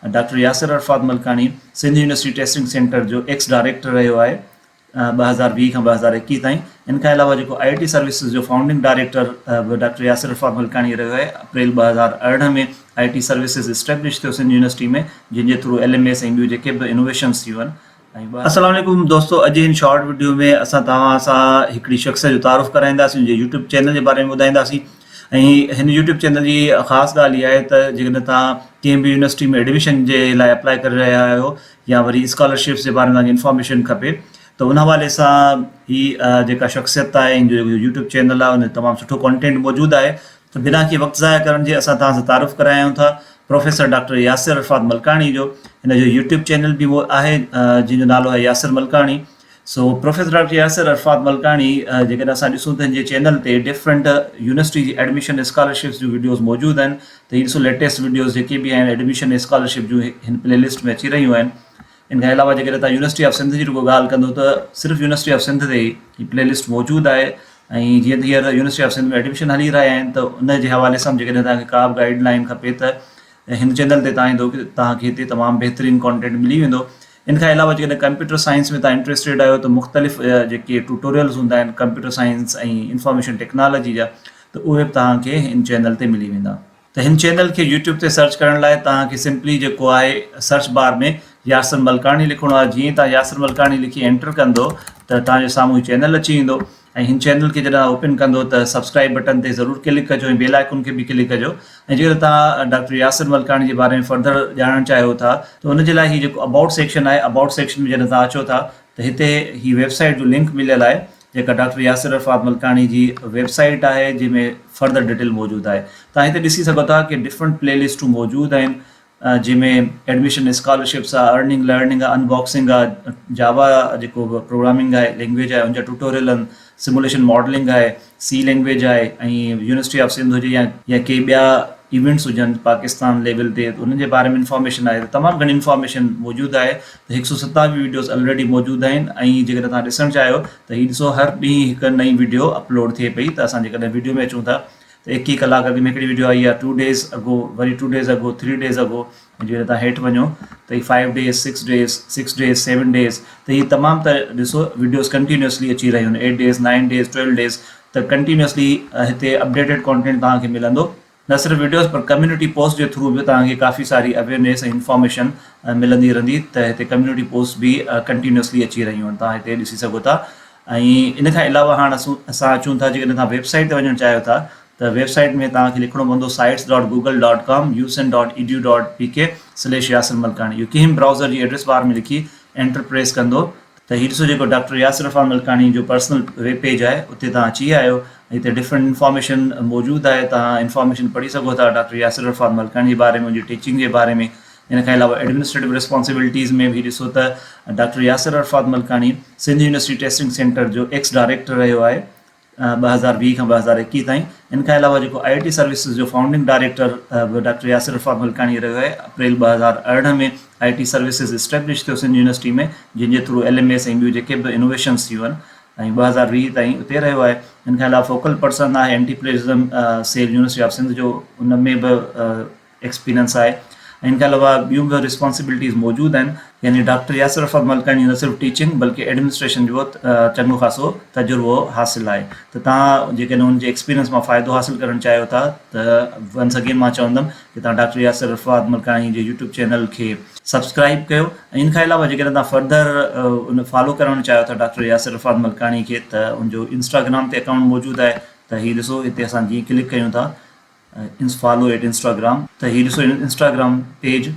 Doctor Yasir Arafat Malkani Sindh university testing centre جو X director رهيو آهي 2020 کان 2021 تائين. ان کان علاوه جيڪو آء ٽي سروسز جو فائونڊنگ ڊائريڪٽر به ڊاڪٽر ياسر عرفات ملڪاڻي رهيو آهي. اپريل 2018 ۾ آء ٽي سروسز اسٽيبلش ٿيو سنڌ يونيورسٽي ۾ جنهن جي ٿرو ايل ايم ايس ۽ ٻيون جيڪي به انوويشنز ٿيون آهن ۽ السلام عليڪم دوستو اڄ هن شارٽ وڊيو ۾ اسان توهان سان هڪڙي شخص جو تعارف ڪرائينداسين ان جي يوٽيوب چينل جي باري ۾ ٻڌائينداسين ۽ هن يوٽيوب چينل جي خاص ڳالهه اها آهي ته جيڪڏهن توهان ڪنهن به يونيورسٽي ۾ ايڊميشن جي لاء اپلائي ڪري رهيا آهيو يا وري اسڪالرشپس جي باري ۾ توهان کي انفارميشن کپي ته ان حوالي سان هي جيڪا شخصيت آهي ان جو جيڪو يوٽيوب چينل آهي ان تي تمام سٺو ڪانٽينٽ موجود آهي ته بنا ڪنهن وقت ضايع ڪرڻ جي اسان توهان سان تعارف ڪرايون ٿا پروفيسر ڊاڪٽر ياسر عرفات ملڪاڻي جو. هن جو يوٽيوب چينل به آهي جنهن جو نالو آهي Yasir Malkani. So professor doctor Yasir Arafat Malkani جيڪڏهن اسان ڏسون ته هن جي چينل تي ڊفرنٽ يونيورسٽي جي ايڊميشن اسڪالرشپس جون وڊيوز موجود آهن ته هي ڏسو ليٽيسٽ وڊيوز جيڪي به آهن ايڊميشن اسڪالرشپ جون هن پلي لسٽ ۾ اچي رهيون آهن. ان کان علاوه جيڪڏهن توهان يونيورسٽي آف سنڌ جي رڳو ڳالهه ڪندو ته صرف يونيورسٽي آف سنڌ تي هي پلي لسٽ موجود آهي ۽ جيئن ته هينئر يونيورسٽي آف سنڌ ۾ ايڊميشن هلي رهيا آهن ته ان جي حوالي سان جيڪڏهن توهان کي ڪا به گائيڊ لائين کپي ته هن چينل تي توهان ايندو توهان کي هتي تمام بهترين ڪانٽينٽ ملي ويندو. ان کان علاوه جيڪڏهن ڪمپيوٽر سائنس ۾ توهان انٽريسٽيڊ آهيو ته مختلف جيڪي ٽيوٽوريلز هوندا آهن ڪمپيوٽر سائنس ۽ انفارميشن ٽيڪنالاجي جا ته اهي به توهان کي هن چينل تي ملي ويندا. ته هن چينل کي يوٽيوب تي سرچ ڪرڻ لاء توهان کي سمپلي جيڪو آهي سرچ بار ۾ ياسر ملڪاڻي لکڻو آهي جيئن توهان ياسر ملڪاڻي لکي اينٽر ڪندو ته توهان جي سامهون هي چينل اچي ويندو ۽ هن چينل کي جڏهن اوپن ڪندو ته سبسڪرائب بٽن تي ضرور ڪلڪ ڪجو ۽ بيل آئيڪن کي به ڪلڪ ڪجو ۽ جيڪڏهن توهان ڊاڪٽر ياسر ملڪاڻي جي باري ۾ فردر ڄاڻڻ چاهيو ٿا ته ان جي لاء هي جيڪو ابائوٽ سيڪشن آهي ابائوٽ سيڪشن ۾ جڏهن توهان اچو ٿا ته هتي هي ويب سائيٽ جو لنڪ مليل آهي جيڪا ڊاڪٽر ياسر عرفات ملڪاڻي جي ويب سائيٽ آهي جنهن ۾ فردر ڊيٽيل موجود آهي. توهان هتي ڏسي سگهو ٿا ڪي ڊفرنٽ پلي لسٽون موجود آهن جنهن ۾ ايڊميشن اسڪالرشپس آهي، ارننگ لرننگ آهي، انباڪسنگ آهي، جاوا جيڪو پروگرامنگ آهي لينگويج آهي ان جا ٽيوٽوريل آهن، سموليشن ماڊلنگ آهي، سي لينگويج آهي ۽ يونيورسٽي آف سنڌ هجي يا ڪي ٻيا ايونٽس هجن پاڪستان ليول تي ته انهن جي باري ۾ انفارميشن آهي ته تمام گهڻي انفارميشن موجود آهي ته هڪ سو ستاويهه وڊيوز الريڊي موجود آهن ۽ جيڪڏهن توهان ڏسڻ چاهيو ته هي ڏسو هر ڏينهن هڪ نئين وڊيو اپلوڊ ٿئي پئي ته اسان جيڪڏهن وڊيو ۾ اچون ٿا ته ايڪيهه ڪلاڪ اڳ ۾ هڪڙي وڊيو آئي آهي ٽو ڊيز اگو وري ٽو ڊيز اگو ٿري ڊيز اگو ۽ جيڪڏهن توهان هيٺ وڃو ته هي five days six days six days seven days ته هي تمام ته ڏسو وڊيوز ڪنٽينيوسلي اچي رهيون آهن eight days nine days twelve days ته ڪنٽينيوسلي هتي اپڊيٽيڊ ڪانٽينٽ توهان کي ملندو. نه صرف وڊيوز پر ڪميونٽي پوسٽ جي ٿرو به توهان کي ڪافي ساري اويئرنيس ۽ انفارميشن ملندي رهندي ته هتي ڪميونٽي پوسٽ به ڪنٽينيوسلي اچي رهيون آهن توهان هتي ڏسي سگهو ٿا ۽ ان کان علاوه هاڻ اسان اچون ٿا جيڪڏهن توهان ويب سائيٽ تي وڃڻ چاهيو ٿا ته ويب سائيٽ ۾ توهان کي لکڻو پوندو sites dot Google dot com usen dot edu dot P K slash Yasir Malkani اهو ڪنهن به برائوزر جي ايڊريس بار ۾ لکي اينٽر پريس ڪندو ته هي ڏسو جيڪو ڊاڪٽر ياسر عرفان ملڪاڻي جو پرسنل ويب پيج آهي اتي توهان اچي ويا آهيو ۽ هتي ڊفرنٽ انفارميشن موجود آهي توهان انفارميشن پڙهي سگهو ٿا ڊاڪٽر ياسر عرفان ملڪاڻي جي باري ۾ ان جي ٽيچنگ جي باري ۾ ان کان علاوه ايڊمنسٽريٽو ريسپانسبلٽيز ۾ به ڏسو ته doctor Yasir Arafat Malkani Sindh university testing centre جو ايڪس ڊائريڪٽر رهيو آهي 2020 کان 2021 تائين. ان کان علاوه جيڪو آء ٽي سروسز جو فائونڊنگ ڊائريڪٽر به ڊاڪٽر ياسر عرفات ملڪاڻي رهيو آهي. اپريل 2018 ۾ آء ٽي سروسز اسٽيبلش ٿيو سنڌ يونيورسٽي ۾ جنهن جي ٿرو ايل ايم ايس ۽ ٻيون جيڪي به انوويشنز ٿيون آهن ۽ 2020 تائين اتي رهيو آهي. ان کان علاوه فوڪل پرسن آهي anti plagiarism cell university of Sindh جو ان ۾ به ايڪسپيرينس آهي ۽ ان کان علاوه ٻيون به ريسپانسبلٽيز موجود آهن. يعني ڊاڪٽر ياسر عرفات ملڪاڻي نه صرف ٽيچنگ بلڪه ايڊمنسٽريشن جو چڱو خاصو تجربو حاصل آهي ته توهان جيڪڏهن ان جي ايڪسپيرينس مان فائدو حاصل ڪرڻ چاهيو ٿا ته ونس اگين مان چوندم ڪي توهان ڊاڪٽر ياسر عرفات ملڪاڻي جي يوٽيوب چينل کي سبسڪرائب ڪيو ۽ ان کان علاوه جيڪڏهن توهان فردر ان فالو ڪرڻ چاهيو ٿا ڊاڪٽر ياسر عرفات ملڪاڻي کي ته ان جو انسٽاگرام تي اڪائونٽ موجود آهي ته هي ڏسو هتي اسان جيئن ڪلڪ ڪيون ٿا فالو ايٽ انسٽاگرام ته هي ڏسو انسٽاگرام پيج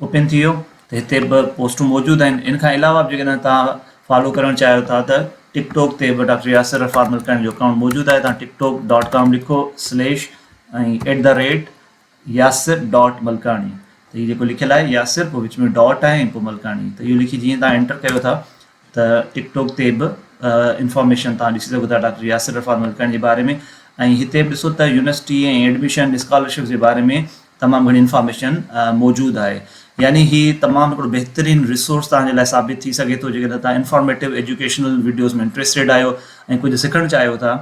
اوپن ٿي ويو ته هتي به پوسٽون موجود آهن ان کان علاوه به جيڪڏهن توهان فالو ڪرڻ چاهيو ٿا ته ٽڪ ٽاڪ تي به ڊاڪٽر ياسر عرفات ملڪاڻي جو اڪائونٽ موجود آهي توهان ٽڪ ٽاڪ ڊاٽ ڪام لکو slash ۽ at the rate Yasir dot Malkani ته هي جيڪو لکيل آهي ياسر پوء وچ ۾ ڊاٽ آهي ۽ پوء ملڪاڻي ته اهو لکي جيئن توهان انٽر ڪيو ٿا ته ٽڪ ٽاڪ تي به انفارميشن توهان ڏسي سگهو ٿا ڊاڪٽر ياسر عرفات ملڪاڻي جي باري ۾ ۽ هتي به ڏسو ته يونيورسٽي ۽ ايڊميشن اسڪالرشپ جي باري ۾ تمام گهڻي انفارميشن موجود آهي يعني هي تمام هڪڙو بهترين ريسورس توهان جي لاء ثابت ٿي سگهي ٿو جيڪڏهن توهان انفارميٽو ايجوڪيشنل وڊيوز ۾ انٽريسٽيڊ آهيو ۽ ڪجهه سکڻ چاهيو ٿا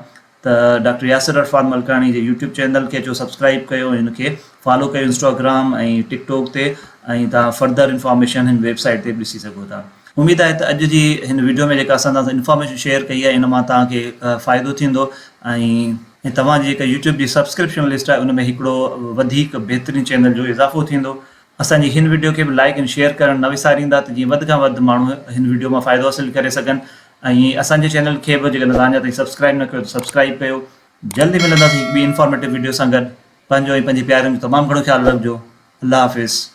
ته ڊاڪٽر ياسر عرفان ملڪاڻي جي يوٽيوب چينل کي اچو سبسڪرائب ڪيو ۽ ان کي فالو ڪيو انسٽاگرام ۽ ٽڪ ٽاڪ تي ۽ توهان فردر انفارميشن هن ويب سائيٽ تي به ڏسي سگهو ٿا. اميد آهي ته اڄ جي هن وڊيو ۾ جيڪا اسان توهان سان انفارميشن شيئر ڪئي آهي ان مان توهان کي فائدو ٿيندو ۽ توهان جي جيڪا يوٽيوب جي سبسڪرپشن لسٽ آهي ان ۾ هڪڙو وڌيڪ بهترين چينل جو اضافو ٿيندو. اسان جي هن وڊيو کي به لائيڪ ۽ شيئر ڪرڻ نه وساريندا ته جيئن وڌ کان وڌ ماڻهو هن وڊيو مان فائدو حاصل ڪري سگهن ۽ اسان جي چينل کي به جيڪڏهن توهان اڃا تائين سبسڪرائيب نه ڪيو ته سبسڪرائيب ڪيو. جلد ئي ملنداسين هڪ ٻي انفارميٽو وڊيو سان گڏ. پنهنجو ۽ پنهنجي پيارن جو تمام گهڻو خيال رکجو. الله حافظ.